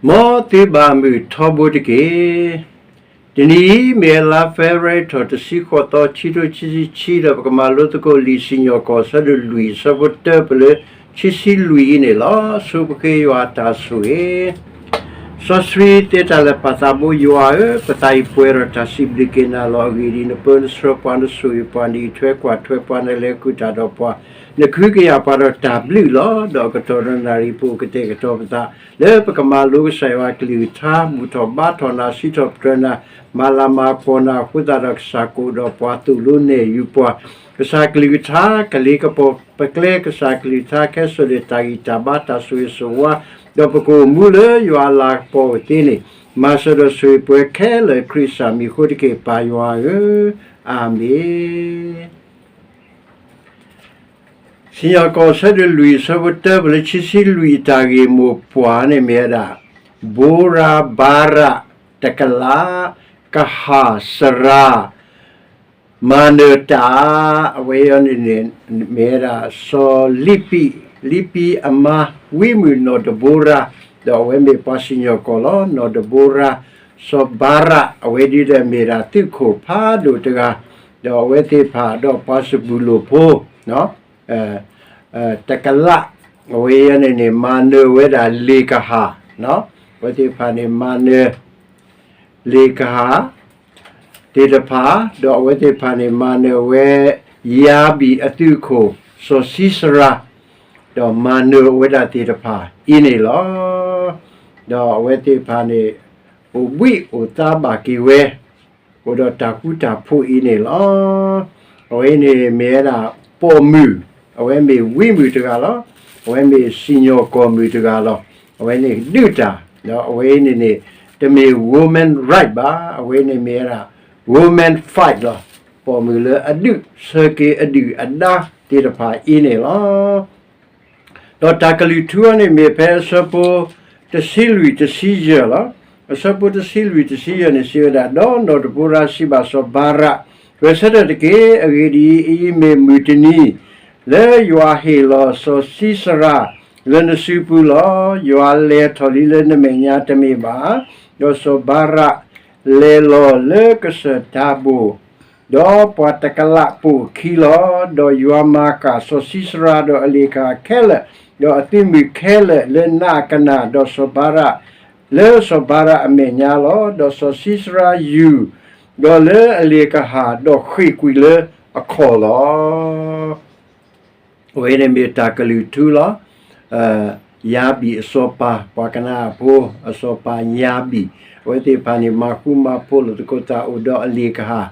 မ်သုဘၣ်မုာ်ထီဘိတက့ၢ်. တနံၤအံၤ မ့ၢ်ဝဲလါ February ထီၣ်တဆံဃိးသီ ခံထိခံဆံခံ ဒီးပကမၤလိသကိးလံာ်စံၣ်ညီၣ်ကွီၢ် အဆၢဒိၣ်လွံၢ် အဆၢဖိတၢ ပလၢခံဆံလွံၢ်အံၤန့ၣ်လီၤ. ဆိပဃ့ယွၤအတၢ်ဆိၣ်ဂ့ၤ စီဆှံသ့တၢ်လၢာ်ပာ်သးဘိယွၤဧၢ, ပသးအံၤပှဲၤဒီးတၢ်စံးဘျုးက့ၤနၤလီၤ. အဂ့ၢ်ဒ်အံၤ, နပၢနဆှၢပှၤ, နဆိၣ်ဂ့ၤပှၤ, နအံးထွဲကွၢ်ထွဲပှၤ, နလဲၤဃုာ်တၢ်ဒီးပှၤ, နကဟုကယာ်ပှၤဒီးတၢ်ဘျုးလီၤ. ဒီးအကတီၢ်ဒီးနၣ်ရံၣ် ပအိၣ်ကတဲာ်ကတီၤပသး လၢပကမၤလိကစၢ်ယွၤအကလုၢ်ကထါ, ဘူၣ်ထီၣ်ဘါထီၣ်နၤ, စံးထီၣ်ပတြၢၤနၤ, မၤလၤမၤကပီၤနၤအဃိသတးဒီး ကစၢ်ကအိၣ်ဒီးပှၤ, သိၣ်လိနဲၣ်ယုၤပှၤ, ကစၢ်ကလုၢ်ကထါ ကလ့ကပီၤပကျဲ, ကစၢ်ကလုၢ်ကထါ ကဟဲစိာ်န့ၢ်တၢ်ဂံၢ်တၢ်ဘါ, တၢ်ဆိၣ်ဂ့ၤဆိၣ်ဝါ, ဒီးပကအိၣ်မူလၢယွၤအလၤကပီၤအဝဲသ့ၣ်န့ၣ်, မၤစၢၤဒီးဆိၣ်ဂ့ၤပှၤခဲလၢာ် ခရံာ်ကစၢ်မံၤအဃိတက့ၢ်. ပၢ်ယွၤဧၢ, အၤမ့ၣ်. စံၣ်ညီၣ်ကွီၢ် အဆၢဒိၣ်လွံၢ် အဆၢဖိတၢ ပလၢခံဆံလွံၢ် အတၢ်ဂ့ၢ်မိၢ်ပှၢ်န့ၣ်မ့ၢ်ဝဲဒၣ် ဘိရၤ, ဘၤရး, တကလး, ကဟၣ်, စရၤ, မၤနၢၤတၢ်, အဝဲအံၤန့ၣ်န့ၣ် မ့ၢ်ဝဲဒၣ် စီၤလံပံ, လံပံအမါ ဝံမုၢ်နီၢ်ဒဘိရၤ, ဒီးအဝဲမ့ၢ်ပှၤစံၣ်ညီၣ်ကွီၢ်လီၤ. နီၢ်ဒဘိရၤ, စီၤဘၤရး, အဝဲဒ်ဒီးမ့ၢ်ဒၣ်သုးခိၣ်ဖးဒိၣ်တဂၤ, ဒီးအဝဲသ့ၣ်တဖၣ်ဒီးပှၤစပူၤလိၣ်ဖိ တကလး, အဝဲအံၤန့ၣ်န့ၣ် မၤနၢၤဝဲဒၣ်လ့ၣ်ကဟၣ်, အဝဲသ့ၣ်တဖၣ်န့ၣ် မၤနၢၤ လ့ၣ်ကဟၣ်သ့ၣ်တဖၣ်, ဒီးအဝဲသ့ၣ်တဖၣ်န့ၣ် မၤနၢၤဝဲ ယၤဘံၣ်အသုးခိၣ် စီၤၡံစရၤ, ဒီးမၤနၢၤဝဲဒၣ်သ့ၣ်တဖၣ်အံၤန့ၣ်လီၤ. ဒီးအဝဲသ့ၣ်တဖၣ်န့ၣ် အိၣ်ဘှံးအိၣ်သါဘၣ်က့ၤဝဲ, အိၣ်ဒီးတၢ်ဃူတၢ်ဖိးအံၤန့ၣ်လီၤ. အဝဲန့ၣ်မ့ၢ်ဝဲဒၣ်ပိာ်မုၣ်, အဝဲမ့ၢ်ဝံမုၣ်တဂၤလီၤ. အဝဲမ့ၢ်စံၣ်ညီၣ်ကွီၢ်မုၣ်တဂၤလီၤ. အဝဲန့ၣ်ဒုးတၢ်, ဒီးအဝဲအံၤန့ၣ်န့ၣ် တမ့ၢ် woman right ဘၣ်. အဝဲန့ၣ်မ့ၢ်ဝဲဒၣ် woman fight လီၤ. ပိာ်မုၣ်လၢအဒုး ဆၢက့ၤအဒုၣ်အဒါသ့ၣ်တဖၣ်အံၤန့ၣ်လီၤ. ဒီးတၢ်ကလုၢ်ထူအံၤန့ၣ်မ့ၢ်ဖဲအဆၢဖိတဆံလွံၢ်တဆံယဲၢ်လီၤ. အဆၢဖိတဆံလွံၢ်တဆံယဲၢ်န့ၣ် စံးဝဲဒၣ်, ဒီးနီၢ်ဒဘိရၤစံးဘၣ်စီၤဘၤရး, ဂဲၤဆၢထၢၣ်တက့ၢ်. အဂ့ၢ်ဒ်အံၤ, အံၤမ့ၢ်မုၢ်တနံၤ လၢယွၤဟ့ၣ်လီၤစီၤၡံစရၤလၢနစုပူၤလီၤ. ယွၤလဲၤထီၣ်လံလၢနမဲာ်ညါတမ့ၢ်ဘၣ်. ဒီးစီၤဘၤရးလဲၤလီၤလၢကစၢၢ်တၤဘိၣ် ဒီးပှၤတကလးပိာ်အခံလီၤ. ဒီးယွၤမၤကၢ်စီၤၡံစရၤဒီးအလ့ၣ်ကဟၣ်ခဲလၢာ်, ဒီးအသုးမုၢ်ခဲလၢာ်လၢနးကနၣ်, ဒီးစီၤဘၤရး လၢစီၤဘၤရးအမဲာ်ညါလီၤ. ဒီးစီၤၡံစရၤယူၢ်, ဒီးလၢအလ့ၣ်ကဟၣ်, ဒီးဃ့ၢ်ကွံာ်လၢအခီၣ်လီၤ. အဝဲန့ၣ်မ့ၢ်တၢ်ကလုၢ်ထူလီၤ. ယၤဘံၣ်အစီၤပၤ, ပှၤကနၤအဖိ အစီၤပၤယၤဘံၣ်, အဝဲသ့ၣ်တဖၣ်န့ၣ် မၤဃူမၤဖိးလိာ်သကိးသးအိၣ်ဒီးအလ့ၣ်ကဟၣ်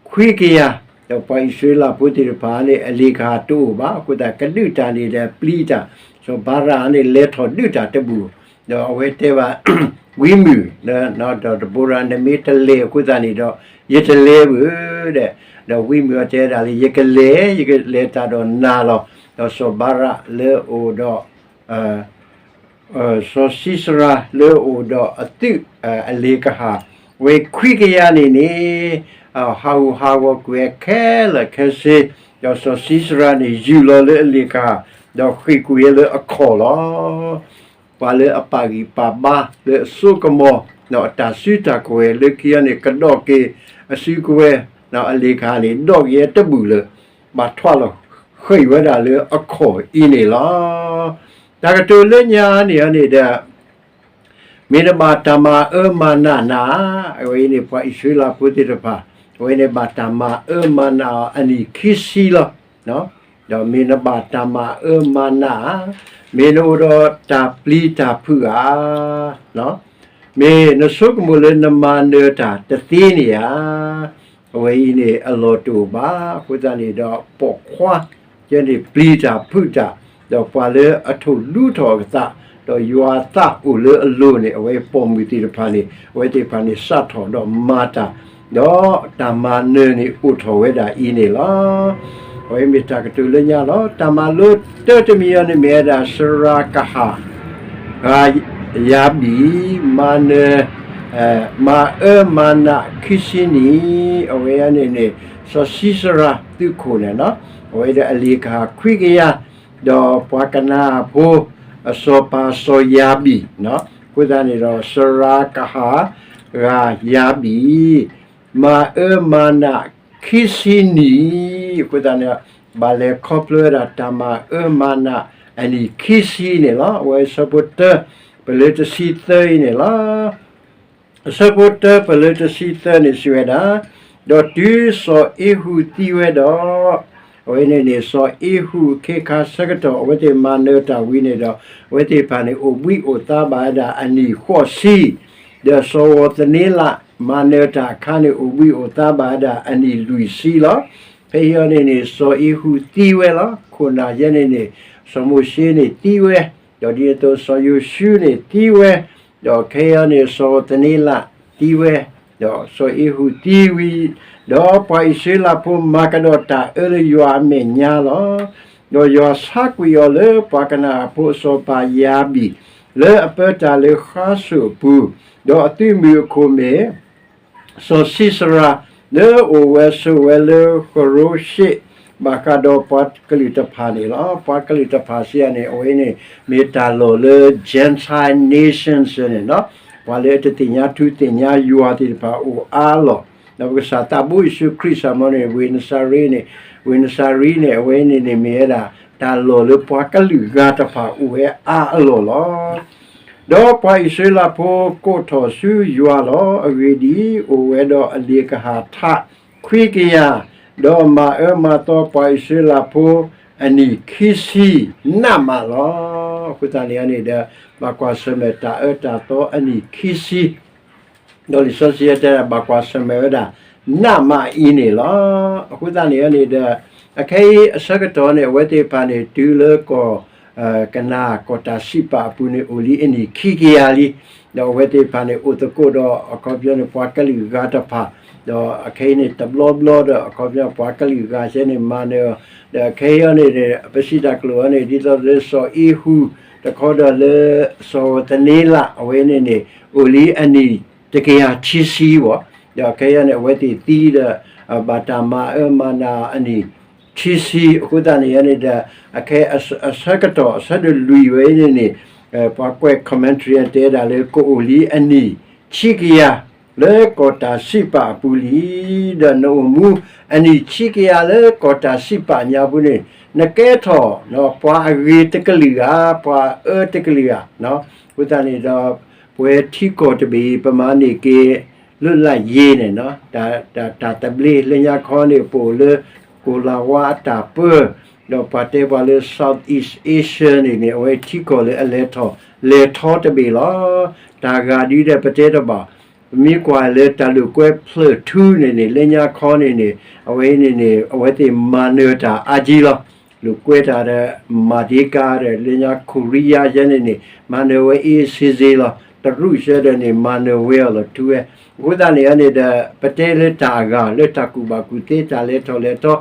ခွံကယၤ, ဒီးပှၤအံၣ်စရ့လးဖိသ့ၣ်တဖၣ်န့ၣ် အလ့ၣ်ကဟၣ်တအိၣ်ဘၣ်. အဃိသတးကဒုးတၢ်န့ၣ်ဒီးပျံၤတၢ်, စီၤဘၤရးန့ၣ် လဲၤထီၣ်ဒုးတၢ်တဘူၣ်, ဒီးအဝဲတဲဘၣ် ဝံမုၣ်, ဒီးဒဘိရၤ နမ့ၢ်တလဲၤအဃိသတးန့ၣ်ဒီး ယတလဲၤဘၣ်ဒီး, ဒီးဝံမုၣ်အီၤတဲဒၣ်လၢ ယကလဲၤ, ယကလဲၤတၢ်ဒီးနၤလီၤ. ဒီးစီၤဘၤရးလၢအအိၣ်ဒီး စီၤၡံစရၤလၢအအိၣ်ဒီးအသုး အလ့ၣ်ကဟၣ် ဝဲခွံကယၤန့ၣ်န့ၣ် ဟးဂူာ်ဟးဂီၤကွံာ်ဝဲခဲလၢာ်ခဲဆ့, ဒီးစီၤၡံစရၤန့ၣ် ယူၢ်လီၤလၢအလ့ၣ်ကဟၣ်, ဒီးဃ့ၢ်ကွံာ်ဝဲလၢအခီၣ်လီၤ. ပှၤလၢအပာ်ဂံၢ်ပာ်ဘါလၢအစိကမီၤ, ဒီးအတၢ်စုတၢ်ကဝဲၤလၢခံအံၤန့ၣ် ကဒီးက့ၤအစုကဝဲၤ, ဒီးအလ့ၣ်ကဟၣ်န့ၣ် ဒီးက့ၤတဘူၣ်လၢၤ, ဘၣ်ထွးလီၤဃ့ၢ်ဝဲဒၣ်လၢအခီၣ်အံၤန့ၣ်လီၤ. တၢ်ကတိၤလၢညါန့ၣ်န့ၣ်ဒီး မ့ၢ်နဘၣ်တၢ်မၤအၢမၤနးနၤ, အဝဲအံၤန့ၣ် ပှၤအံၣ်စရ့လးဖိသ့ၣ်တဖၣ်, အဝဲန့ၣ်ဘၣ်တၢ်မၤအၢမၤနးအီၤအနံၣ်ခံဆံလီၤ. ဒီးမ့ၢ်နဘၣ်တၢ်မၤအၢမၤနးဧါ, မ့ၢ်နအိၣ်ဒီးတၢ်ပျံၤတၢ်ဖုးဧါ, မ့ၢ်နဆိကမိၣ်လၢနမၤနၢၤတၢ်တသ့န့ၣ်ဧါ. အဝဲအံၤန့ၣ်အလီၢ်တအိၣ်ဘၣ်. အဃိသတးန့ၣ်ဒီးပိာ်ခွါ ကဲန့ၣ်ပျံၤတၢ်ဖုးတၢ်, ဒီးပှၤလၢအထိၣ်ဒူထီၣ်အသး, ဒီးယွၤအသးအိၣ်လၢအလိၤန့ၣ် အဝဲပိာ်မုၣ်သ့ၣ်တဖၣ်န့ၣ် အဝဲသ့ၣ်တဖၣ်န့ၣ်စးထီၣ်ဒီးမၤတၢ်, ဒီးတၢ်မၤနၢၤန့ၣ်အိၣ်ထီၣ်ဝဲဒၣ်အံၤန့ၣ်လီၤ. အဝဲမ့ၢ်တၢ်ကတိၤလၢညါလီၤ. တၢ်မၤလိတၢတမံၤအံၤန့ၣ်မ့ၢ်ဝဲဒၣ် စရၤကဟၣ် ဂၤယၤဘံၣ် မၤနၢၤ မၤအၢမၤနးခံဆံနံၣ်, အဝဲန့ၣ်န့ၣ် စီၤၡံစရၤသုးခိၣ်န့ၣ်, အဝဲဒီးအလ့ၣ်ကဟၣ်ခွံကယၤ, ဒီးပှၤကနၤအဖိ အစီၤပၤစီၤယၤဘံၣ်, အဃိသတးန့ၣ်ဒီး စရၤကဟၣ် ဂၤယၤဘံၣ် မၤအၢမၤနးခံဆံနံၣ်, အဃိသတးန့ၣ် ဘၣ်လဲၤခီဖျိဝဲဒၣ်တၢ်မၤအၢမၤနးအနံၣ်ခံဆံန့ၣ်လီၤ. အဝဲအဆၢဖိတၢ ပလၢတဆံသၢအံၤန့ၣ်လီၤ. အဆၢဖိတၢပလၢတဆံသၢန့ၣ်စံးဝဲဒၣ်, ဒီးတုၤစီၤအ့ဟူးသံဝဲဒီး, အဝဲန့ၣ်န့ၣ် စီၤအ့ဟူးအခ့အခါဆၢကတီၢ် အဝဲသ့ၣ်မၤနၢၤတၢ်ဝံၤန့ၣ်ဒီး အဝဲသ့ၣ်တဖၣ်န့ၣ် အိၣ်ဘှံးအိၣ်သါဘၣ်ဝဲဒၣ်အနံၣ်ဃိးဆံ, ဒီးစီၤဝီၤသန့လး မၤနၢၤတၢ်အခါန့ၣ် အိၣ်ဘှံးအိၣ်သါဘၣ်ဝဲဒၣ်အနံၣ်လွံၢ်ဆံလီၤ. ဖဲအံၤန့ၣ်န့ၣ် စီၤအ့ဟူးသံဝဲလီၤ. ခိၣ်နၢ်ယဲန့ၣ်န့ၣ် စီၤမိၤၡ့န့ၣ်သံဝဲ, ဒီးဒ်န့ၣ်အသိး စီၤယိၤၡူန့ၣ်သံဝဲ, ဒီးခဲအံၤန့ၣ် စီၤဝီၤသန့လးသံဝဲ, ဒီးစီၤအ့ဟူးသံဝံၤ, ဒီးပှၤအံၣ်စရ့လးဖိမၤကဒီးတၢ်အၢလၢယွၤအမဲာ်ညါလီၤ. ဒီးယွၤဆါကွံာ်အီၤလၢပှၤကနၤအၤဖိအစီၤပၤယၤဘံၣ် လၢအပၢတၢ်လၢဃါစိာ်အပူၤ, ဒီးအသုးမုၢ်အခိၣ်မ့ၢ် စီၤစံစရၤ လၢအအိၣ်ဝဲဆိးဝဲလၢဃရိၡ့ၣ် ဘၣ်ဃးဒီးပှၤကလုာ်တဖၣ်န့ၣ်လီၤ. ပှၤကလုာ်တဖၣ်စံးယၤန့ၣ် အဝဲန့ၣ် မ့ၢ်တၢ်လီၢ်လၢ Gentile nations န့ၣ်လီၤ. ပှၤလၢအတသ့ၣ်ညါထူသ့ၣ်ညါယွၤသ့ၣ်တဖၣ်အိၣ်အါအလီၢ်, ဒီးပကစၢ်သးဘိယ့ၣ်ၡူးခရံာ်စ့ၢ်ကီးန့ၣ် ဝ့ၢ်နစၤရ့န့ၣ်, ဝ့ၢ်နစၤရ့န့ၣ် အဝဲန့ၣ်န့ၣ်မ့ၢ်ဝဲဒၣ် တၢ်လီၢ်လၢပှၤကလုာ်ဂၤတဖၣ်အိၣ်ဝဲအါအလီၢ်လီၤ. ဒီးပှၤအံၣ်စရ့လးဖိကိးထီၣ်ဆူယွၤလီၤ. အဂ့ၢ်ဒ်အံၤ, အိၣ်ဝဲဒီးအလ့ၣ်ကဟၣ်ထးခွံကယၤ, ဒီးမၤအၢမၤသီပှၤအံၣ်စရ့လးဖိအနံၣ်ခံဆံနးမးလီၤ. အဃိသတးန့ၣ်န့ၣ်ဒီး ဘၣ်ကွၢ်ဆၢၣ်မဲာ်တၢ်အၢတၢ်သီအနံၣ်ခံဆံ ဒီးလံာ်စီဆှံတဲဒၣ် ဘၣ်ကွၢ်ဆၢၣ်မဲာ်ဝဲဒၣ် နးမးအံၤန့ၣ်လီၤ. အဃိသတးန့ၣ်န့ၣ်ဒီး အခဲအံၤအဆၢကတီၢ်န့ၣ် အဝဲသ့ၣ်တဖၣ်န့ၣ် တုၤလၢကီၢ် ကနၤ ကီၢ်တၢ်စံးပာ်အပူၤန့ၣ် အိၣ်လံအနံၣ်ခံကယၤလံ. ဒီးအဝဲသ့ၣ်တဖၣ်န့ၣ် အိၣ်သကိးဒီးအခီပညီန့ၣ် ပှၤကလုာ်ဂၤတဖၣ်, ဒီးအခဲအံၤန့ၣ် တဘျီဘျီဒီး အခီပညီပှၤကလုာ်ဂၤစဲန့ၣ် မၤနၢၤ, ဒီးအခဲအံၤန့ၣ် ပစံးတၢ်ကျိာ်အီၤန့ၣ် ဒ်သိးလၢစီၤအ့ဟူး တခီဒီးလၢ စီၤသန့လး အဝဲန့ၣ်န့ၣ် အိၣ်လံအနံၣ်တကယၤခံဆံဘၣ်, ဒီးအခဲအံၤန့ၣ် အဝဲသ့ၣ်သံဒီး ဘၣ်တၢ်မၤအၢမၤနးအနံၣ်ခံဆံ အဃိသတးန့ၣ်န့ၣ်ဒီး အခဲအဆၢကတီၢ် အဆၢဒိၣ်လွံၢ်ဝဲအံၤန့ၣ်န့ၣ် ပှၤကွဲး commentary တဲဒၣ်လၢ ကအိၣ်လံအနံၣ်ခံကယၤ လၢကီၢ်တၢ်စံးပာ်အပူၤလံ, ဒီးနအိၣ်မူအနံၣ်ခံကယၤလၢကီၢ်တၢ်စံးပာ်ညါပူၤန့ၣ် နကဲထီၣ် ပှၤအဂ့ၤတကလုာ်ဧါ, ပှၤအၢတကလုာ်ဧါ. အဃိသတးန့ၣ်ဒီး ပဝဲထံကီၢ်တဘ့ၣ် ပမၤန့ၢ်က့ၤ လွတ်လပ်ရေးန့ၣ် တၢ်သဘျ့လၢညါခီန့ၣ် ပအိၣ်လၢ ကိၤလၤဝါအတၢ်ပၢ ဒီးပှၤတဲပှၤလၢ Southeast Asia န့ၣ်န့ၣ် အဝဲထံကီၢ်လၢအလဲၤထီၣ်လဲၤထီတဘ့ၣ်လီၤ. တၢ်ဂၤဒ်ဒီးပတဲတဘၣ်, ပမ့ၢ်ကွၢ်လၢတၢ်လိာ်ကွဲဖျၢၣ်ထူန့ၣ်န့ၣ် လၢညါခီန့ၣ်န့ၣ် အဝဲအံၤန့ၣ်န့ၣ် အဝဲသ့ၣ်မၤနၢၤတၢ်အါကံလီၤ. လိာ်ကွဲတၢ်ဒီး မၤဒ့ကါဒီး လၢညါခိရံယါယဲန့ၣ်န့ၣ် မၤနၢၤဝဲအ့စ့စ့လီၤ. တရူးစဲဒီးန့ၣ် မၤနၢၤဝဲအီၤလီၤထူဝဲ. အဃိသတးန့ၣ်န့ၣ်ဒီး ပတဲလၢတၢ်အဂၤ လၢတၢ်ကူၣ်ဘၣ်ကူၣ်သ့ တၢ်လဲၤထီၣ်လဲၤထီ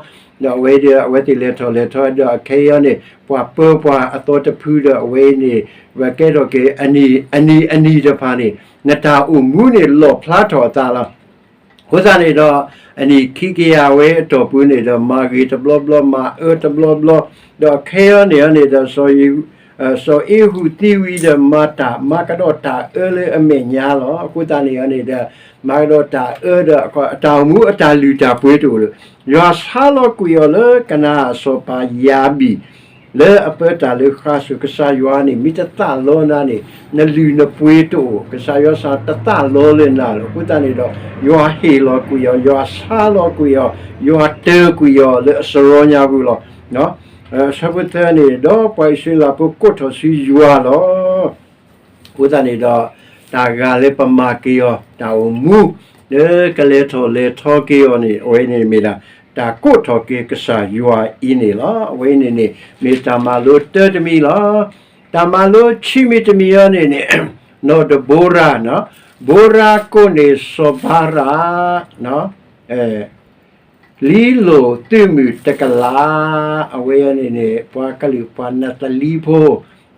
ဒီးအဝဲဒီး အဝဲသ့ၣ်လဲၤထီၣ်လဲၤထီဒီး အခဲအံၤန့ၣ် ပှၤပၢပှၤအသီတဖုဒီး အဝဲအံၤန့ၣ် ပကဲထီၣ်က့ၤ အနံၣ်အနံၣ်တဖၣ်န့ၣ် နတၢ်အိၣ်မူန့ၣ်လီၣ်ဖျါထီၣ်အသးလီၤ. အဃိသတးန့ၣ်ဒီး အနံၣ်ခံကယၤဝဲအတီၢ်ပူၤန့ၣ်ဒီး မၤဂ့ၤတဘျီဘျီ မၤအၢတဘျီဘျီ, ဒီးအခဲအံၤန့ၣ်န့ၣ်ဒီး စီၤအ့ဟူးသံဝံၤဒီး မၤတၢ်မၤကဒီးတၢ်အၢလၢအမဲာ်ညါလီၤ. အဃိသတးန့ၣ်န့ၣ်ဒီး မၤကဒီးတၢ်အၢဒီး အတၢ်အိၣ်မူအတၢ်လုၢ်တၢ်ပှ့ၤတအိၣ်လၢၤ. ယွၤဆါလီၤကွံာ်အီၤလၢကနၤအစီၤပၤယၤဘံၣ် လၢအပၢတၢ်လၢဃါစိၤ ကစၢ်ယွၤန့ၣ် မ့ၢ်တသးလီနၤန့ၣ် နလုၢ်နပှ့ၤတအိၣ်, ကစၢ်ယွၤစ့ၢ်တသးလီလၢနၤလီၤ. အဃိသတးန့ၣ်ဒီး ယွၤဟ့ၣ်လီၤကွံာ်အီၤ, ယွၤဆါလီၤကွံာ်အီၤ, ယွၤတၢၤကွံာ်အီၤလၢအစရီညါပူၤလီၤ. အဆၢဖိသၢန့ၣ်, ဒီးပှၤအံၣ်စရ့လးဖိကိးထီၣ်ဆူယွၤလီၤ. အဃိသတးန့ၣ်ဒီး တၢ်ဂၤလၢပမၤက့ၤအီၤ တၢ်အိၣ်မူ လၢကလဲၤထီၣ်လဲၤထီက့ၤအီၤန့ၣ် အဝဲန့ၣ်မ့ၢ်ဒၣ် တၢ်ကိးထီၣ်က့ၤကစၢ်ယွၤအံၤန့ၣ်လီၤ. အဝဲန့ၣ်န့ၣ် မ့ၢ်တၢ်မၤလိတၢတမံၤလီၤ. တၢ်မၤလိခံမံၤတမံၤအံၤန့ၣ်န့ၣ် နီၢ်ဒဘိရၤ, ဘိရၤကိးန့ၢ်စီၤဘၤရး လံလိာ်သုးမုၢ်တကလး, အဝဲန့ၣ်န့ၣ် ပှၤကလုာ်ပှၤနးသလံဖိ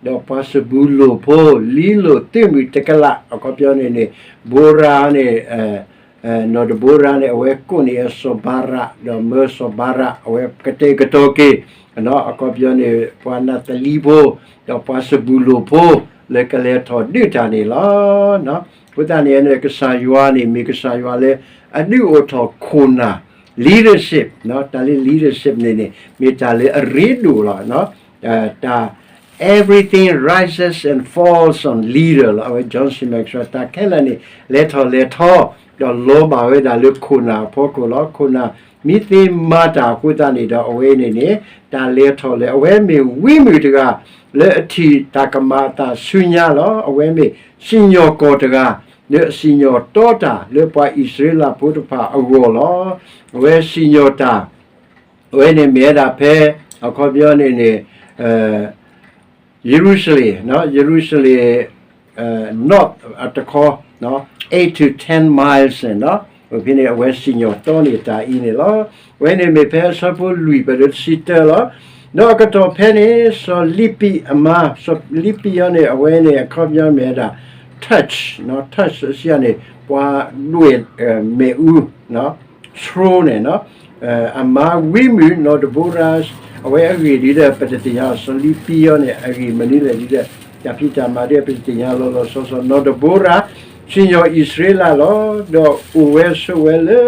ဒီးပှၤစဘူလိၣ်ဖိ လံလိာ်သုးမုၢ်တကလး အခီပညီန့ၣ်န့ၣ် ဘိရၤန့ၣ် နီၢ်ဒဘိရၤန့ၣ် အဝဲကိးန့ၢ်အစီၤဘၤရး ဒီးမၢစီၤဘၤရး အဝဲကတဲာ်ကတီၤက့ၤ အခီပညီန့ၣ် ပှၤနးသလံဖိ ဒီးပှၤစဘူလိၣ်ဖိ လၢကလဲၤထီၣ်ဒုးတၢ်န့ၣ်လီၤ. အဃိသတးန့ၣ်န့ၣ် ကစၢ်ယွၤန့ၣ် မ့ၢ်ကစၢ်ယွၤလၢအဒုးအိၣ်ထီၣ်ခိၣ်နၢ် leadership, တၢ်လၢ leadership န့ၣ်န့ၣ် မ့ၢ်တၢ်လၢအရ့ဒိၣ်လီၤ. တၢ် everything rises and falls on leader လီၤ. အဝဲ John C Maxwell တၢ်ခဲလၢာ်န့ၣ် လဲၤထီၣ်လဲၤထီ ဒီးလီၤဘၣ်ဝဲဒၣ်လၢခိၣ်နၢ်အဖီခိၣ်လီၤ. ခိၣ်နၢ်မ့ၢ်သ့မၤတၢ်အဃိသတးန့ၣ်ဒီး အဝဲန့ၣ်န့ၣ် တၢ်လဲၤထီၣ်လဲၤ အဝဲမ့ၢ်ဝံမုၣ်တဂၤ လၢအထံၣ်တၢ်ကမၤအသးဆူညါလီၤ. အဝဲမ့ၢ်စံၣ်ညီၣ်ကွီၢ်တဂၤ လၢအစံၣ်ညီၣ်တီတၢ်လၢပှၤအံၣ်စရ့လးဖိတဖၣ်အဂီၢ်လီၤ. အဝဲစံၣ်ညီၣ်တၢ် အဝဲန့ၣ်မ့ၢ်ဝဲဒၣ်ဖဲ အခီပညီန့ၣ်န့ၣ် ယရူၤၡလ့ၣ်, ယရူၤၡလ့ၣ် north အတခီ eight to ten miles န့ၣ်လီၤ. ဖဲန့ၣ် အဝဲစံၣ်ညီၣ်တီန့ၢ်တၢ်အံၤန့ၣ်လီၤ. အဝဲန့ၣ်မ့ၢ်ဖဲအဆၢဖိလွံၢ်ပတုၤတဆံတၢလီၤ. ဒီးအကတီၢ်ဖဲန့ၣ် စီၤလံပံအမါ, စီၤလံပံအီၤန့ၣ် အဝဲန့ၣ်အခီပညီမ့ၢ်ဝဲဒၣ် Cush, Cush စံးန့ၣ် ပှၤဒွဲၣ်မ့ၣ်အူ ဆြိန့ၣ် အမါဝံမုၣ်နီၢ်ဒဘိရၤ အဝဲအဂ့ၢ်ဒ်ဒီး ပတသ့ၣ်ညါ စီၤလံပံအီၤန့ၣ် အဂ့ၢ်မနုၤလဲၣ်ဒ်ဒီး တၢ်ဖံးတၢ်မၤဒ်ပတသ့ၣ်ညါလီၤလီၤဆီဆီ နီၢ်ဒဘိရၤ စံၣ်ညီၣ်အံၣ်စရ့လးလီၤ. ဒီးအိၣ်ဝဲဆိးဝဲလၢ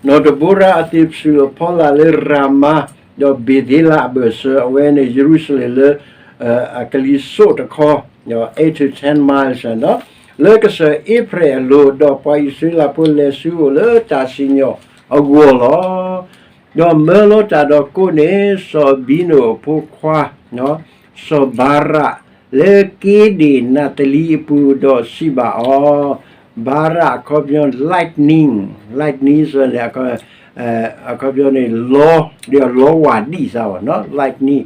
နီၢ်ဒဘိရၤအသ့ၣ်ပစုၣ်အဖီလာ်လၢရၤမါ, ဒီးဘ့ၤသ့လးအဘၢၣ်စၢၤ အဝဲန့ၣ်ယရူၤၡလ့ၣ်လၢ အကလံၤစိးတခီ, eight to ten miles လၢကစၢၢ်အ့ဖရဲၣ်အလိၤ, ဒီးပှၤအံၣ်စရ့လးဖိလဲၤဆူအအိၣ်လၢတၢ်စံၣ်ညီၣ်အဂီၢ်လီၤ. ဒီးမၢလီၤတၢ်ဒီးကိးန့ၢ် စီၤဘံနိၣ်အဖိခွါ စီၤဘၤရး လၢက့ဒ့ၣ်နးသလံအပူၤ ဒီးစံးဘၣ်အီၤ, ဘၤရးအခီပညီ lightning, lightning စ့ၢ်န့ၣ် အခီပညီန့ၣ် လီၤ, ဒီးလီၤဝၢ်ဒံၣ်စ့ၢ်ဘၣ် lightning,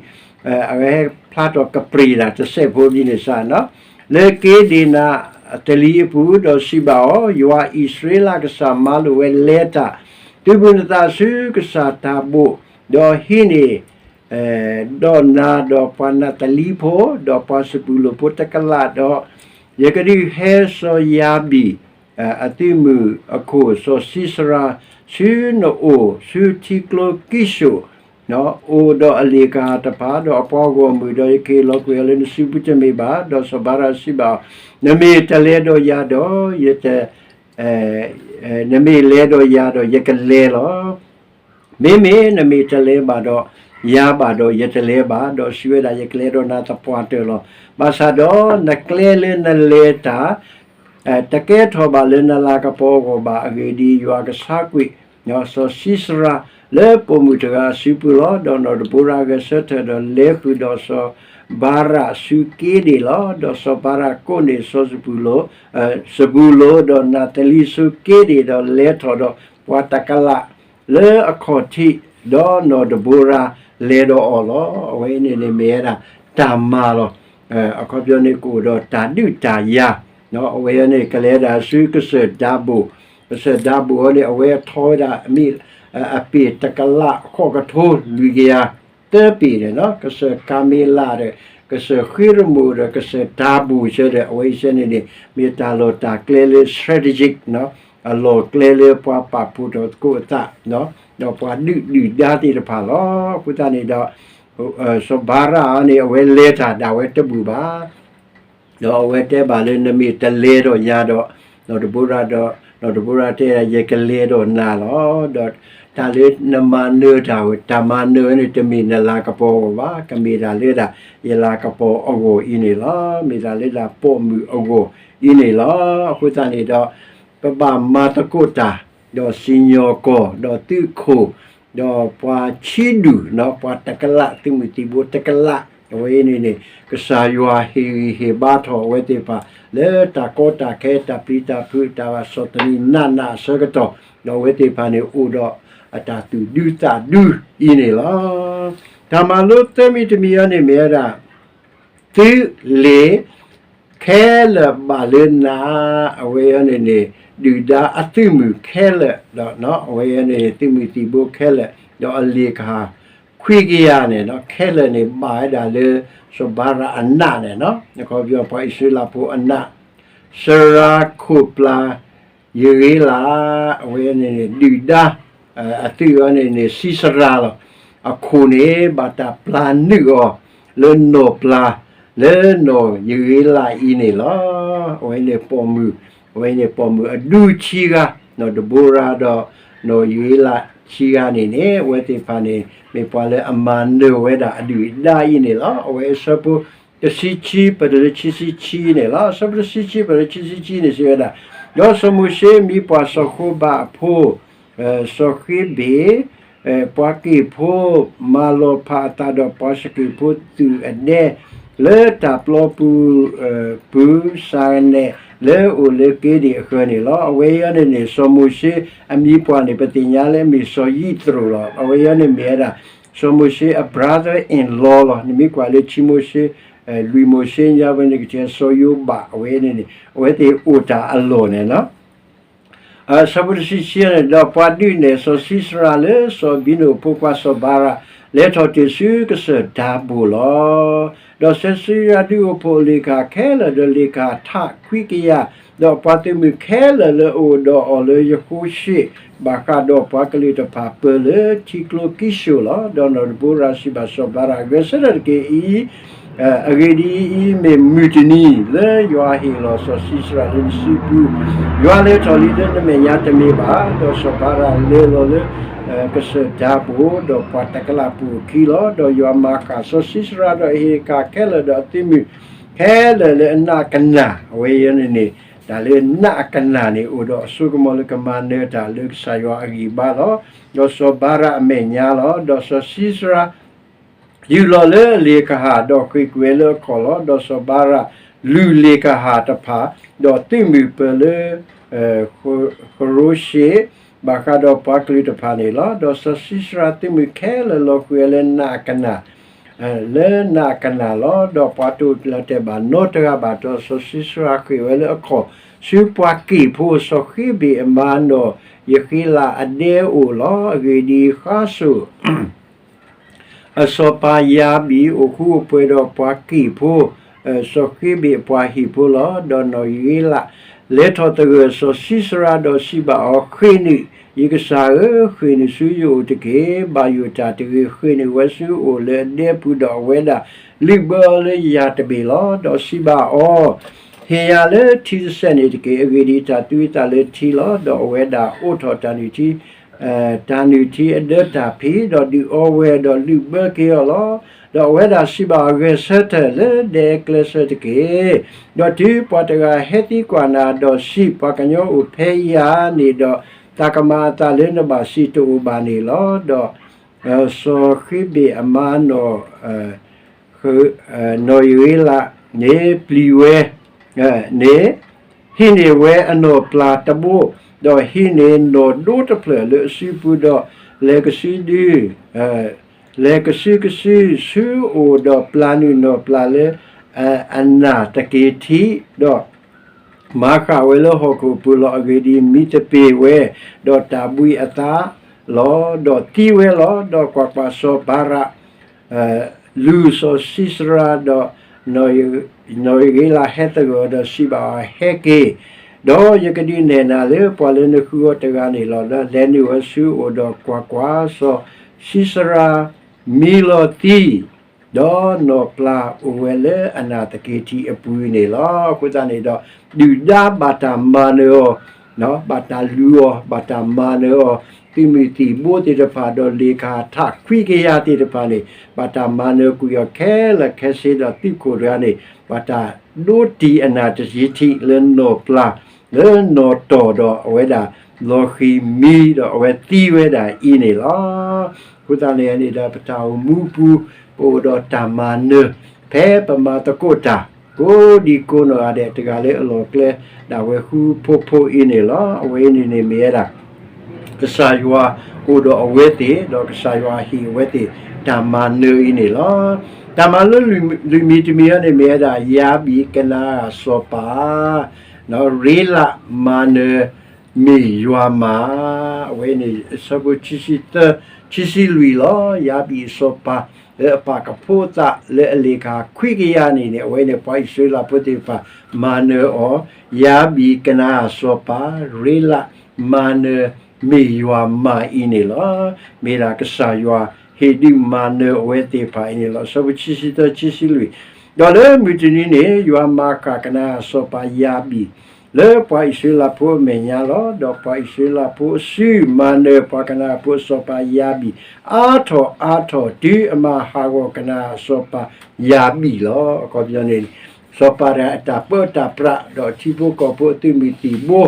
အဝဲဟဲဖျါထီၣ်ကပြ့ၢ်တၢ်တစဲးဖိဒ်န့ၣ်စ့ၢ်န့ၣ်, လၢက့ဒ့ၣ်နးသလံအပူၤ ဒီးစံးဘၣ်အီၤ, ယွၤအံၣ်စရ့လးကစၢ်မၤလိာ်ဝဲလဲၤတၢ်, သုးဘူးနသးဆူကစၢ်တၤဘိး, ဒီးဟံးန့ၢ် ဒီးနၤဒီးပှၤနးသလံဖိ, ဒီးပှၤစပူၤလိၣ်ဖိတကလးဒီး, ယကဒုးဟဲစီၤယၤဘံၣ် အသုးမုၢ်အခိၣ်စီၤၡံစရၤ ဆူနအိၣ်ဆူထံကျိကံၡိၣ်, အိၣ်ဒီးအလ့ၣ်ကဟၣ်တဖၣ် ဒီးအပှၤဂီၢ်မုၢ်, ဒီးယကဟ့ၣ်လီၤကွံာ်အီၤလၢနစုပူၤတမ့ၢ်ဘၣ်. ဒီးစီၤဘၤရးစံးဘၣ်အီၤ, နမ့ၢ်တလဲၤဒီးယၤဒီး ယတ နမ့ၢ်လဲၤဒီးယၤဒီး ယကလဲၤလီၤ. မ့မ့ၢ်နမ့ၢ်တလဲၤဘၣ်ဒီးယၤဘၣ်ဒီး ယတလဲၤဘၣ်, ဒီးစံးဝဲဒၣ် ယကလဲၤဒီးနၤသပှၢ်တၢၢ်လီၤ. ဘၣ်ဆၣ်ဒီးနကျဲလၢနလဲၤတၢ် တကဲထီၣ်ဘၣ်လၢနလၤကပီၤအဂီၢ်ဘၣ်. အဂ့ၢ်ဒ်အံၤ, ယွၤကဆါကွံာ် စီၤၡံစရၤ လၢပိာ်မုၣ်တဂၤအစုပူၤလီၤ. ဒီးနီၢ်ဒဘိရၤဂဲၤဆၢထၢၣ်ဒီး လဲၤဃုာ်ဒီးစီၤဘၤရးဆူက့ဒ့ၣ်လီၤ. ဒီးစီၤဘၤရးကိးန့ၢ်စီၤစပူၤလိၣ်, စပူၤလိၣ်, ဒီးနးသလံဆူက့ဒ့ၣ်, ဒီးလဲၤထီၣ်ဒီးပှၤတကလးလၢအခီၣ်ထံး, ဒီးနီၢ်ဒဘိရၤလဲၤဒီးအီၤလီၤ. အဝဲန့ၣ်န့ၣ်မ့ၢ်ဝဲဒၣ်တၢ်မၤလီၤ. အခီပညီန့ၣ်ကအိၣ်ဒီးတၢ်ဒုးတၢ်ယၤ, အဝဲန့ၣ် ကလဲၤဒၣ်ဆူကစၢၢ်ဒၤဘိၣ်, ကစၢၢ်ဒၤဘိၣ်အီၤန့ၣ် အဝဲထီဝဲဒၣ်အမ့ၢ် အပ့ၢ်တကလးဃိးကထိလွံၢ်ကယၤသၢပ့ၢ်န့ၣ်, ကစၢၢ်ကၤမ့လးဒီး ကစၢၢ်ဃ့ရမိၣ်ဒီး ကစၢၢ်တၤဘူၣ်စ့ၢ်ဒီး အဝဲအံၤစ့ၢ်န့ၣ်န့ၣ် မ့ၢ်တၢ်လီၢ်တၢ်ကျဲလၢ strategic အလီၢ်ကျဲလၢပှၤပာ်ဖှိၣ်ထီၣ်သကိးအသး ဒီးပှၤဒုးဒုၣ်ဒါသ့ၣ်တဖၣ်လီၤ. အဃိသတးန့ၣ်ဒီး စီၤဘၤရးအီၤန့ၣ် အဝဲလဲၤတၢ်ဒၣ်ဝဲတဘူၣ်ဘၣ်. ဒီးအဝဲတဲဘၣ်လၢနမ့ၢ်တလဲၤဒီးယၤဒီး နီၢ်ဒဘိရၤဒီး နီၢ်ဒဘိရၤတဲဒၣ် ယကလဲၤဒီးနၤလီၤ. ဒီးတၢ်လၢနမၤနၢၤတၢ်ဝဲ တၢ်မၤနၢၤဝဲန့ၣ် တမ့ၢ်နလၤကပီၤအဂီၢ်ဘၣ်, ကမ့ၢ်ဒၣ်လၢဒၣ် ယလၤကပီၤအဂီၢ်အံၤန့ၣ်လီၤ. မ့ၢ်ဒၣ်လၢဒၣ်ပိာ်မုၣ်အဂီၢ်အံၤန့ၣ်လီၤ. အဃိသတးန့ၣ်ဒီး ပဘၣ်မၤသကိးတၢ် ဒီးစံၣ်ညီၣ်ကွီၢ် ဒီးသုးခိၣ် ဒီးပှၤဆံးဒူၣ် ပှၤတကလး သုးမုၢ်သံၣ်ဘိတကလး အဝဲအံၤန့ၣ်န့ၣ် ကစၢ်ယွၤဟ့ၣ်ဂံၢ်ဟ့ၣ်ဘါထီၣ်အဝဲသ့ၣ်တဖၣ် လၢတၢ်ကီတၢ်ခဲ တၢ်ပျံၤတၢ်ဖုး တၢ်ဆီၣ်သနံးနးနးအဆၢကတီၢ် ဒီးအဝဲသ့ၣ်တဖၣ်န့ၣ် အိၣ်ဒီးအတၢ်သူၣ်ဒူသးဒူအံၤန့ၣ်လီၤ. တၢ်မၤလိသၢမံၤတမံၤအံၤန့ၣ်မ့ၢ်ဝဲဒၣ် သုးလ့ၣ်ခဲလၢာ်ဘၣ်လၢနၤ, အဝဲအံၤန့ၣ်န့ၣ် ဒုၣ်ဒါအသုးမုၢ်ခဲလၢာ် ဒီးအဝဲအံၤန့ၣ် သုးမုၢ်သံၣ်ဘိခဲလၢာ် ဒီးအလ့ၣ်ကဟၣ်ခွံကယၤန့ၣ် ခဲလၢာ်န့ၣ် ဘၣ်ဝဲဒၣ်လၢ စီၤဘၤရးအနးန့ၣ် အခီပညီပှၤအံၣ်စရ့လးဖိအနး စရၤခိၣ်ပျၢ် ယဂ့လး အဝဲန့ၣ်န့ၣ် ဒုၣ်ဒါ အသုးအံၤန့ၣ်န့ၣ် စံးစရၤလီၤ. အခိၣ်န့ၣ် ဘၣ်တၢ်ပျၢ်နုာ်အီၤ လၢနီၢ်ပျၢ် လၢနီၢ်ယရ့လးအံၤန့ၣ်လီၤ. အဝဲန့ၣ်ပိာ်မုၣ်, အဝဲန့ၣ်ပိာ်မုၣ်အဒူၣ်ဆံဂၤ, နီၢ်ဒဘိရၤဒီး နီၢ်ယရ့လးဆံဂၤန့ၣ်န့ၣ် အဝဲသ့ၣ်တဖၣ်န့ၣ် မ့ၢ်ပှၤလၢအမၤနၢၤဝဲဒၣ်အဒုၣ်အဒါအံၤန့ၣ်လီၤ. အဝဲအဆၢဖိတဆံခံ ပတုၤလၢခံဆံခံန့ၣ်လီၤ. အဆၢဖိတဆံခံ ပတုၤလၢခံဆံခံန့ၣ် စံးဝဲဒၣ်, ဒီးစီၤမိၤၡ့မံပှၤစီၤဃိဘးအဖိ စီၤဃ့ဘ့ၣ်, ပှၤက့ၢ်ဖိ မၤလီၤဖးအသးဒီးပှၤစက့ၢ်ဖိသူၣ်အဒဲ လၢတၢ်ပျီပူၤ ပူၤစၤနဲၣ် လၢအအိၣ်လၢက့ဒံၣ်အဃၢၤန့ၣ်လီၤ. အဝဲအံၤန့ၣ်န့ၣ် စီၤမိၤၡ့အမံၤပှၢ်န့ၣ် ပသ့ၣ်ညါလၢအမ့ၢ်စီၤယံးသရိၤလီၤ. အဝဲအံၤန့ၣ်မ့ၢ်ဝဲဒၣ် စီၤမိၤၡ့အ brother in law လီၤ. နမ့ၢ်ကွၢ်လၢခံမိၤၡ့ လွံၢ်မိၤၡ့ညါဝဲန့ၣ် ကထံၣ်စီၤယိၤဘး အဝဲန့ၣ်န့ၣ် အဝဲသ့ၣ်အိၣ်တၢ်အလီၢ်န့ၣ်လီၤ. အဆၢဖိတဆံခံန့ၣ်, ဒီးပှၤဒုးနဲၣ်စီၤၡံစရၤလၢစီၤဘံနိၣ်အဖိခွါစီၤဘၤရး လဲၤထီၣ်တ့ၢ်ဆူကစၢၢ်ဒၤဘိၣ်လီၤ. ဒီးစီၤၡံစရၤဒုးအိၣ်ဖှိၣ်အလ့ၣ်ကဟၣ်ခဲလၢာ်ဒီးလ့ၣ်ကဟၣ်ထးခွံကယၤ, ဒီးပှၤသုးမုၢ်ခဲလၢာ်လၢအအိၣ်ဒီးအီၤလၢယဃိၡ့ၣ် ဘၣ်ဃးဒီးပှၤကလုာ်တဖၣ်ပၢၤလၢထံကျိကံၡိၣ်လီၤ. ဒီးနီၢ်ဒဘိရၤစံးဘၣ်စီၤဘၤရး, ဂဲၤဆၢထၢၣ်တက့ၢ်အံၤ အဂ့ၢ်ဒ်အံၤ, မ့ၢ်မုၢ်တနံၤလၢယွၤဟ့ၣ်လီၤစီၤၡံစရၤလၢနစုပူၤ, ယွၤလဲၤထီၣ်လံလၢနမဲာ်ညါတမ့ၢ်ဘၣ်. ဒီးစီၤဘၤရးလဲၤလီၤလၢကစၢၢ်ဒၤဘိၣ်, ဒီးပှၤတကလးပူၤအခံလီၤ. ဒီးယွၤမၤဃၣ်စီၤၡံစရၤဒီးအဟ့ၣ်ကဟၣ်ခဲလၢာ်ဒီးအသုးမုၢ်ခဲလၢာ်လၢအနးကနၣ်, အဝဲအံၤန့ၣ်န့ၣ် တၢ်လၢနးကနၣ်န့ၣ် အိၣ်ဒီးအစိကမီၤလၢကမၤနၢၤတၢ်လၢကစၢ်ယွၤအဂံၢ်အဘါလီၤ. ဒီးစီၤဘၤရးအမဲာ်ညါလီၤ. ဒီးစီၤၡံစရၤ ယူၢ်လီၤလၢအလ့ၣ်ကဟၣ်, ဒီးဃ့ၢ်ကွံာ်ဝဲလၢအခီၣ်လီၤ. ဒီးစီၤဘၤရးလုၢ်လ့ၣ်ကဟၣ်တဖၣ်, ဒီးသုးမုၢ်ပၢၤလၢ ဃရိၡ့ၣ်, ဘၣ်ဃးဒီးပှၤကလုာ်တဖၣ်န့ၣ်လီၤ. ဒီးစီၤၡံစရၤသုးမုၢ်ခဲလၢာ်လီၤဃုာ်ဝဲလၢနးကနၣ်, လၢနးကနၣ်လီၤ. ဒီးပှၤတအိၣ်လၢတဲာ်ဘၣ်နီတဂၤဘၣ်. ဒီးစီၤၡံစရၤဃ့ၢ်ဝဲလၢအခီၣ် ဆူပှၤက့ၢ်ဖိစီၤဃ့ဘ့ၣ်အမါနီၢ်ယဃ့လးအဒဲအအိၣ်လီၤ. အဂ့ၢ်ဒ်အံၤ, ဃါစိာ် အစီၤပၤယၤဘံၣ် အိၣ်ဃူအိၣ်ပှဲၤဒီးပှၤက့ၢ်ဖိ စီၤဃ့ဘ့ၣ်အပှၤဟံၣ်ဖိလီၤ. ဒီးနီၢ်ယရ့လး လဲၤထီၣ်သဂၢၢ်စီၤၡံစရၤဒီးစံးဘၣ်အီၤ, ဃ့ၢ်နုာ်, ယကစၢ်ဧၢ, ဃ့ၢ်နုာ်ဆူယအိၣ်တက့ၢ်. ဘၣ်ယိၣ်တၢ်တဂ့ၤ, ဃ့ၢ်နုာ်ဝဲဆူအအိၣ်လၢအဒဲပူၤ, ဒီးအဝဲဒၣ်လုၢ်ဘၢအီၤလၢယၤတဘ့ၣ်လီၤ. ဒီးစံးဘၣ်အီၤ, ဟ့ၣ်ယၤလၢထံတစဲးန့ၣ်တက့ၢ်. အဂ့ၢ်ဒ်အံၤ, တၢ်သူအသးလၢထံလီၤ. ဒီးအဝဲဒၣ်အိးထီၣ်တၢ်နုၢ်ထံ တၢ်နုၢ်ထံအဒၢတၢ်ဖံး, ဒီးဒုးအီဝဲ, ဒီးလုၢ်ဘၢက့ၤအီၤလီၤ. ဒီးအဝဲဒၣ်စံးဘၣ်အီၤ, ဂဲၤဆၢထၢၣ်လၢဒဲကျဲဆၢတက့ၢ်. ဒီးတုၤပှၤတဂၤဟဲသံကွၢ်နၤ, ဒီးစံး, ပှၤကညီအိၣ်ဖဲယၤန့ၣ်ဒီး, တၢ်ကမၤအသးလၢနဘၣ်စံးတအိၣ်ဘၣ်န့ၣ်လီၤ. ဒီးစီၤဃ့ဘ့ၣ်အမါနီၢ် နီၢ်ယရ့လးန့ၣ်ပျံၤဝဲန့ၣ်, ဟံးန့ၢ်ဝဲအနီၢ်ပျၢ်တဘိ, ဒီးဟံးန့ၢ်နီၢ်ဒိတဖျၢၣ်လၢအစုပူၤ, ဒီးလဲၤကစုဒု, လဲၤကစုကစုဆူအအိၣ်, ဒီးပျၢ်နုာ်နီၢ်ပျၢ်လၢအနၢ်တက့ၤထံး, ဒီးမၤဃၣ်ဝဲလၢဟီၣ်ခိၣ်ပူၤလီၤ. အဂ့ၢ်ဒ်အံၤ, မံသပ့ၤဝဲ, ဒီးတၢ်ဘှံးအသးလီၤ. ဒီးသံဝဲလီၤ. ဒီးကွၢ်ကွၢ်, စီၤဘၤရး လုၢ်စီၤၡံစရၤ, ဒီးနီၢ်ယရ့လးဟဲသဂၢၢ်အီၤ, ဒီးစံးဘၣ်အီၤ, ဟဲက့ၤ, ဒီးယကဒုးနဲၣ်နၤလၢပှၤလၢနဃုအီၤတဂၤန့ၣ်လီၤ. ဒီးလဲၤနုာ်ဝဲဆူအအိၣ်, ဒီးကွၢ်ကွၢ်, စီၤၡံစရၤမံလီၤသံ, ဒီးနီၢ်ပျၢ်အိၣ်ဝဲလၢအနၢ်သက့ၤထံးအပူၤန့ၣ်လီၤ. အဃိသတးန့ၣ်ဒီး, ဒုၣ်ဒါဘၣ်တၢ်မၤနၢၤအီၤ, ဘၣ်တၢ်လုၢ်အီၤ, ဘၣ်တၢ်မၤနၢၤအီၤ, သုးမုၢ်သံၣ်ဘိသ့ၣ်တဖၣ်, ဒီးလ့ၣ်ကဟၣ်ထးခွံကယၤသ့ၣ်တဖၣ်န့ၣ်, ဘၣ်တၢ်မၤနၢၤကွံာ်အီၤခဲလၢာ်ခဲဆ့, ဒီးသုးခိၣ်တဂၤန့ၣ် ဘၣ်တၢ်ဒိတံၢ်အနၢ်တက့ၤထံးလၢနီၢ်ပျၢ်, လၢနီၢ်တီၢ်, ဒီးအဝဲဒၣ်လီၤဃံၤမံ, ဒီးအဝဲသံဝဲဒၣ်အံၤန့ၣ်လီၤ. အဃိသတးန့ၣ်န့ၣ်ဒီး, ပတၢ်အိၣ်မူပူၤ ပအိၣ်ဒီးတၢ်မၤနၢၤ, ဖဲပမၤသကိးတၢ် ကိးဒံကိးနီၢ်ဂၤဒဲး, တဂၤလၢအလီၢ်ကျဲဒၣ်ဝဲဃူဖိးဖိးအံၤန့ၣ်လီၤ. အဝဲအံၤန့ၣ်န့ၣ်မ့ၢ်ဝဲဒၣ် ကစၢ်ယွၤအိၣ်ဒီးအဝဲသ့ၣ်, ဒီးကစၢ်ယွၤဟ့ၣ်အဝဲသ့ၣ် တၢ်မၤနၢၤအံၤန့ၣ်လီၤ. တၢ်မၤလိလၢလွံၢ်မံၤတမံၤအံၤန့ၣ်မ့ၢ်ဝဲဒၣ် ယၤဘံၣ်ကနၤဧၣ်အစီၤပၤ, ရ့လးမၤနၢၤ မ့ၢ်ယွၤမၤ, အဝဲန့ၣ် အဆၢဖိခံဆံသၢ, ခံဆံလွံၢ်လီၤ. ယၤဘံၣ်အစီၤပၤ လၢအပာ်ကဖိအသးလၢအလ့ၣ်ကဟၣ်ခွံကယၤန့ၣ်န့ၣ်, အဝဲန့ၣ်ပှၤအံၣ်စရ့လးဖိသ့ၣ်တဖၣ်မၤနၢၤအီၤ, ယၤဘံၣ်ကနၤဧၣ်အစီၤပၤ, ရ့လးမၤနၢၤ မ့ၢ်ယွၤမၤအံၤန့ၣ်လီၤ. မ့ၢ်ဒၣ်ကစၢ်ယွၤဟ့ၣ်ဒုးမၤနၢၤအဝဲသ့ၣ်တဖၣ်အံၤန့ၣ်လီၤ. အဆၢဖိခံဆံသၢ ခံဆံလွံၢ် ဒီးလၢမုၢ်တနံၤန့ၣ် ယွၤမၤဃၣ်ကနၤအၤစီၤပၤယၤဘံၣ် လၢပှၤအံၣ်စရ့လးဖိအမဲာ်ညါလီၤ. ဒီးပှၤအံၣ်စရ့လးဖိအစုမၤနၢၤပှၤကနၤအၤဖိစီၤပၤယၤဘံၣ် အါထီၣ်အါထီၣ်တုၤအမၤဟးဂီၤကနၤအၤစီၤပၤယၤဘံၣ်လီၤ. အခီပညီန့ၣ် စီၤပၤတဂၤအတၢ်ပၢတၢ်ပြး ဒီးထံဖိကီၢ်ဖိအသုးမုၢ်သံၣ်ဘိ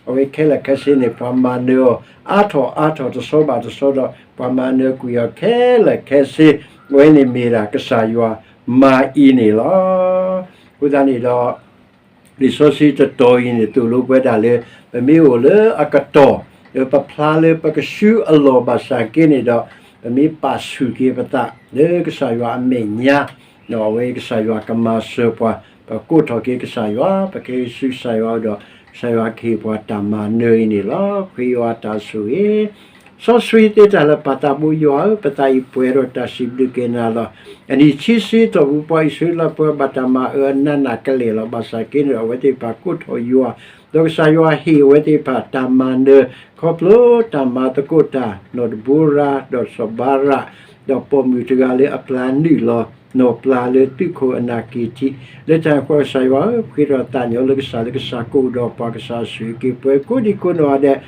အဝဲခဲလၢာ်ခဲဆ့န့ၣ် ပှၤမၤနၢၤအီၤ အါထီၣ်အါထီၣ်တဆီဘၣ်တဆီဒီး ပှၤမၤနၢၤကွံာ်အီၤခဲလၢာ်ခဲဆ့ အဝဲန့ၣ်မ့ၢ်ဒၣ်ကစၢ်ယွၤမၤအံၤန့ၣ်လီၤ. အဃိသတးန့ၣ်ဒီး လံာ်စီဆှံတတီၤအံၤန့ၣ် သိၣ်လိပဝဲဒၣ်လၢ ပမ့ၢ်အိၣ်လၢအကတီၢ် လၢပဖျါလၢပကဆှၢအလီၢ်ဘၣ်ဆၣ်က့န့ၣ်ဒီး ပမ့ၢ်ပာ်ဆူၣ်က့ၤပသး လၢကစၢ်ယွၤအမဲာ်ညါ အဝဲကစၢ်ယွၤကမၤစၢၤပှၤ ပကိးထီၣ်က့ၤကစၢ်ယွၤ ပကဲဆူကစၢ်ယွၤအအိၣ်ဒီး ကစၢ်ယွၤကဟ့ၣ်ပှၤတၢ်မၤနၢၤအံၤန့ၣ်လီၤ. ခရံာ်ယွၤတၢ်ဆိၣ်ဂ့ၤ စီဆှံသ့တၢ်လၢပၢ်သးဘိယွၤဧၢ, ပသးအံၤပှဲၤဒီးတၢ်စံးဘျုးက့ၤနၤလီၤ. အနံၣ်ဆံဆံတီၢ်ပူၤ ပှၤအံၣ်စရ့လးဖိဘၣ်တၢ်မၤအၢအနးနးကလဲာ်လီၤ. ဘၣ်ဆၣ်က့န့ၣ်ဒီး အဝဲသ့ၣ်တဖၣ်ကိးထီၣ်ယွၤ, ဒီးကစၢ်ယွၤဟ့ၣ်အဝဲသ့ၣ်တဖၣ်တၢ်မၤနၢၤ ခီဖျိတၢ်မၤသကိးတၢ် နီၢ်ဒဘိရၤ ဒီးစီၤဘၤရး ဒီးပိာ်မုၣ်တဂၤလၢအပျၢ်နုာ်လီၤ နီၢ်ပျၢ်လၢသုးခိၣ်အနၢ်က့ၤထံး လၢတၢ်န့ၣ်အဃိ ကစၢ်ယွၤဧၢ, ပဃ့ဒီးသးကညီၤလၢကစၢ်လၢကစၢ်ကအိၣ်ဒီးပှၤ ကစၢ်ဆိၣ်ဂ့ၤက့ၤပှၤကိးဒံကိးနီၢ်ဂၤဒဲး,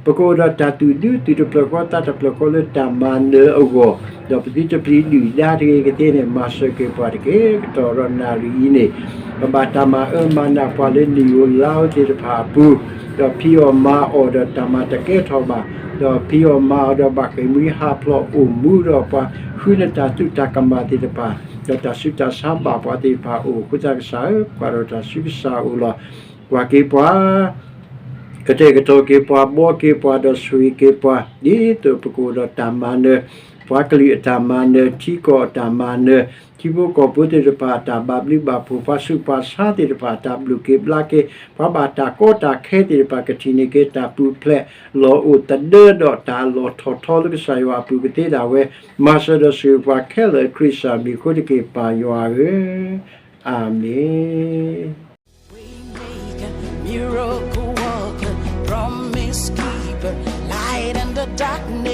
ပကအိၣ်ဒီးတၢ်သူၣ်ဒူ သူၣ်တဖျၢၣ်ဃီ သးတဖျၢၣ်ဃီလၢတၢ်မၤနၢၤအဂီၢ်, ဒီးပသုတပျံၤဒုၣ်ဒါတဂ့ၤကသ့န့ၣ် မၤစၢၤက့ၤပှၤတက့ၢ်. ကတီၢ်ဒီးနၣ်ရံၣ်အံၤန့ၣ် ပဘၣ်တၢ်မၤအၢမၤနးပှၤလၢနံၣ်ဧိၤလါဧိၤသ့ၣ်တဖၣ်အပူၤ, ဒီးဖံးအီၣ်မၤအီၣ်ဒီးတၢ်မၤတကဲထီၣ်ဘၣ်, ဒီးဖံးအီၣ်မၤအီၣ်ဒီးဘၣ်ဃ့ၢ်မှံဟးဖျိးအိၣ်မူဒီးပှၤ ဃုနတၢ်သူၣ်တၢ်ကမၣ်သ့ၣ်တဖၣ်, ဒီးတၢ်ဆူးတၢ်ဆါဘၣ်ပှၤသ့ၣ်တဖၣ်အအိၣ်အဃိသတး ကစၢ်ဧၢ, ကွၢ်ဒီးတၢ်ဆူးကစၢ်အအိၣ်လီၤ. ကွၢ်က့ၤပှၤ ကတဲာ်ကတီၤက့ၤပှၤ ဘှီက့ၤပှၤ ဒီးဆိၣ်ဂ့ၤက့ၤပှၤ ဒ်သိးပကအိၣ်ဒီးတၢ်မၤနၢၤ, ပှၤကလုာ်အတၢ်မၤနၢၤ, ထံကီၢ်အတၢ်မၤနၢၤ, ထံဖိကီၢ်ဖိသ့ၣ်တဖၣ်အတၢ်ဘၣ်ဘျုးဘၣ်ဖှိၣ်, ပှၤဆူးပှၤဆါသ့ၣ်တဖၣ်အတၢ်ဘျုးက့ၤဘျါက့ၤ, ပှၤဘၣ်တၢ်ကီတၢ်ခဲသ့ၣ်တဖၣ် ကထံၣ်န့ၢ်က့ၤတၢ်ပူၤဖျဲး လီၤအိၣ်သဒၢဒီးတၢ်လီၢ်ထီၣ်ထီလၢကစၢ်ယွၤအပူၤကသ့ဒၣ်ဝဲ, မၤစၢၤဒီးဆိၣ်ဂ့ၤပှၤခဲလၢာ် ခရံာ်ကစၢ်မံၤအဃိတက့ၢ် ပၢ်ယွၤဧၢ, အၤမ့ၣ်. Waymaker, miracle worker, promise keeper, light in the darkness.